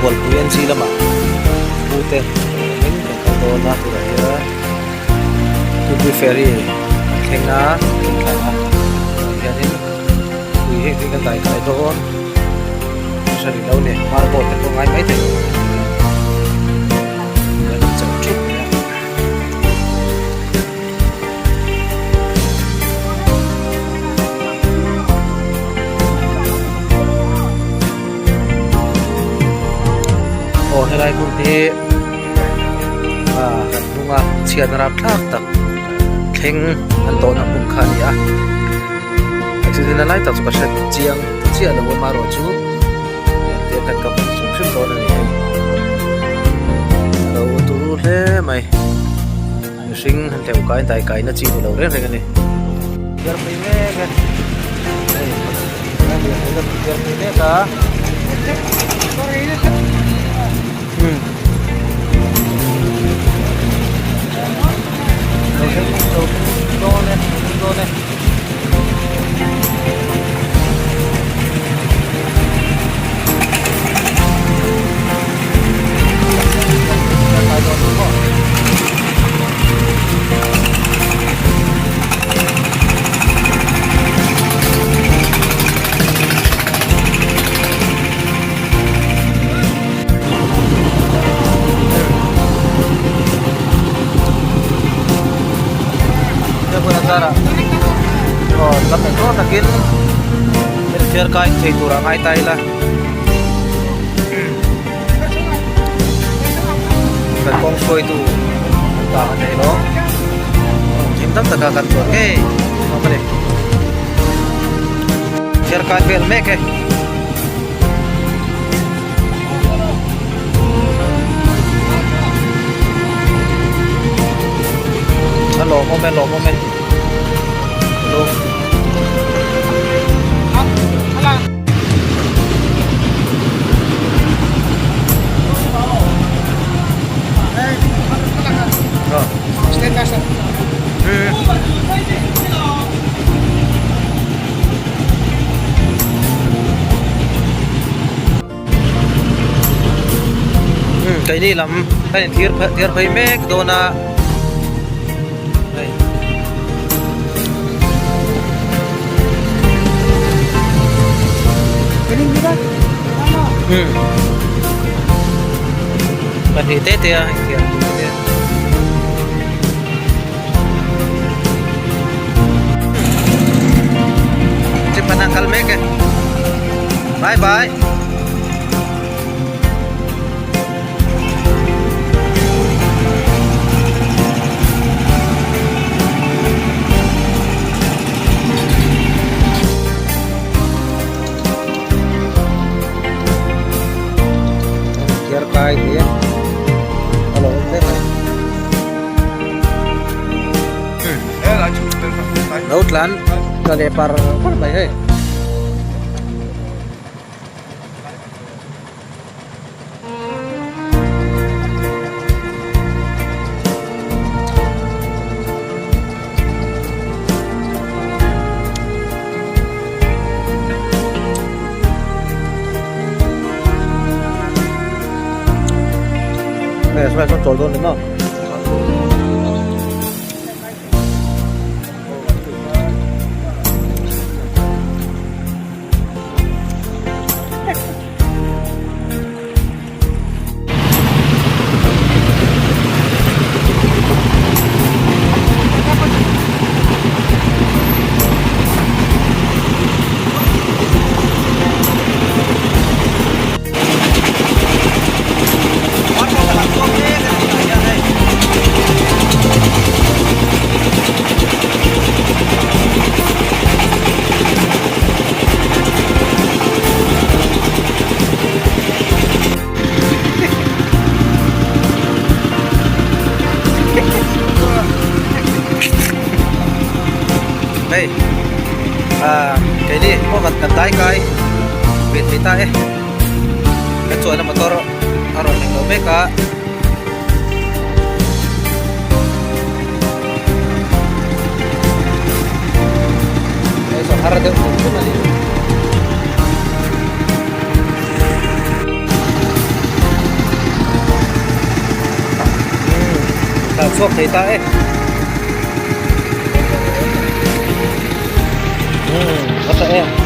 Bualpui NG lamah pute awmin kan kal dawn a tunah hian Tuipui ferry an thleng a kan thla a tunah hianin tui hi engtin kan dai kai dawn hre rih lo a ni hmar boat te pawh ngai maithei kan chauh thup mai a. Aw helai hmun hi ah kan hnunga chhiatna rapthlak tak thleng an tawhna hmun kha a ni a accident na lai tak chu ka hre chiang chiah lo a amaherawhchu te kan ka hmu hrim hrim dawn a ni hei a lo turu hle mai mihring han hleuh kai dai kai na chi ni lo reng reng a ni thir phei mek e hei thir phei mek a hmm lo thleng lo thleng dawn e lo thleng dawn e. Aw lam eng tawh takin thil kai thei tur a ngai ta ila kan kawng hruaitu an ta a nei lo thim tam taka kan chuan ngei awm a ni thil kai vel mek e. A lawmawm e lawmawm e lung Keini lam kan in thlir thlir phei mek dawn a hei pahnih te te a inthiar Chipana kal mek e bye bye kai ni a lo awm hle mai. Lo tlan tla leh par par mai hei. Hei a sawn chawl dawn ni maw. Hei ah keini pawh kan kan dai kai ve thei ta e kan chuanna motor a rawn eng lo mek a. Hei saw har deuh hrim hrim a ni. chhuak thei ta e. Umm a tha em.